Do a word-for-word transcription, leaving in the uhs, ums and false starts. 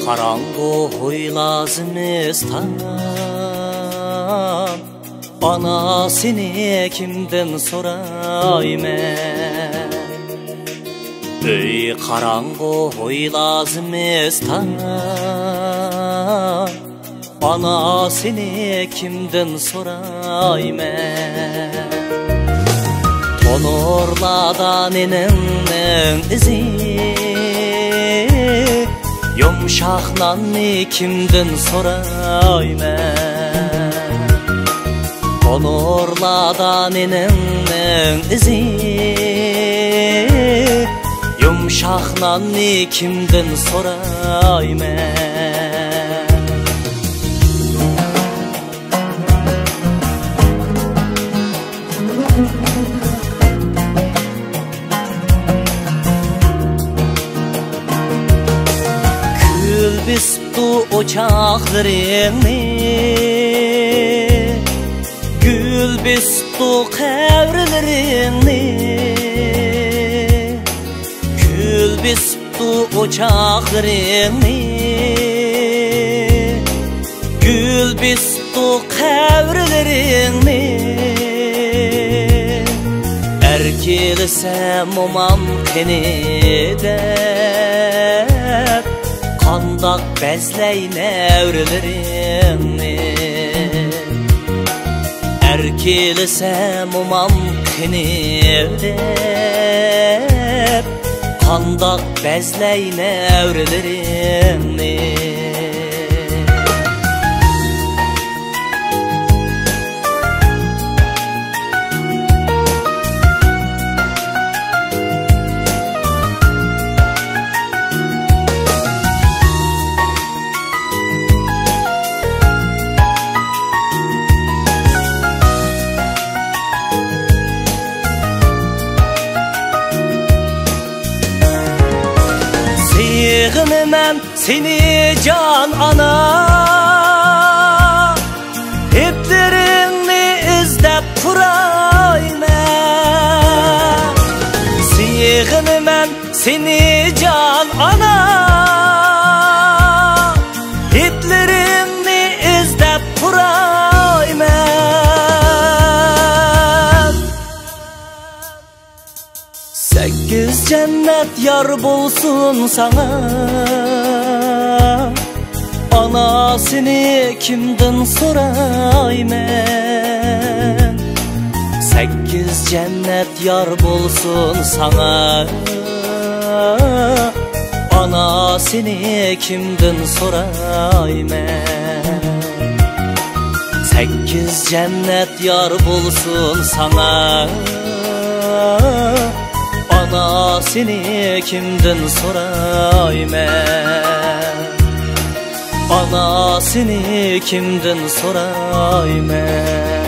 قاراڭغۇ ھويلا زىمىستان، ئانا سېنى كىمدىن سورايمەن؟ ئۆي قاراڭغۇ ھويلا زىمىستان، ئانا سېنى كىمدىن سورايمەن؟ تونۇرلاردا نېنىڭنىڭ ئىزى، يۇمشاق ناننى كىمدىن سورايمەن؟ تونۇرلاردا نېنىڭنىڭ ئىزى، يۇمشاق ناننى كىمدىن سورايمەن؟ كۈل بېسىپتۇ ئوچاقلىرىڭنى، گۈل بېسىپتۇ قەبرىلىرىڭنى، گۈل بېسىپتۇ ئوچاقلىرىڭنى، گۈل بېسىپتۇ قەبرىلىرىڭنى. ئەر كېلسە مومام قېنى دەپ، قانداق بەزلەي نەۋرىلىرىڭنى؟ ئەر كېلسە مومام قېنى دەپ، قانداق بەزلەي نەۋرىلىرىڭنى؟ سېغىنىمەن سېنى جان ئانا، ھىدلىرىڭنى ئىزدەپ تۇرايمەن. سېغىنىمەن سېنى جان ئانا، ھىدلىرىڭنى ئىزدەپ تۇرايمەن. سەككىز جەننەت يار بولسۇن ساڭا، ئانا سېنى كىمدىن سورايمەن؟ سەككىز جەننەت يار بولسۇن ساڭا، ئانا سېنى كىمدىن سورايمەن؟ سەككىز جەننەت يار بولسۇن ساڭا، ئانا سېنى كىمدىن سورايمەن؟ ئانا سېنى كىمدىن سورايمەن؟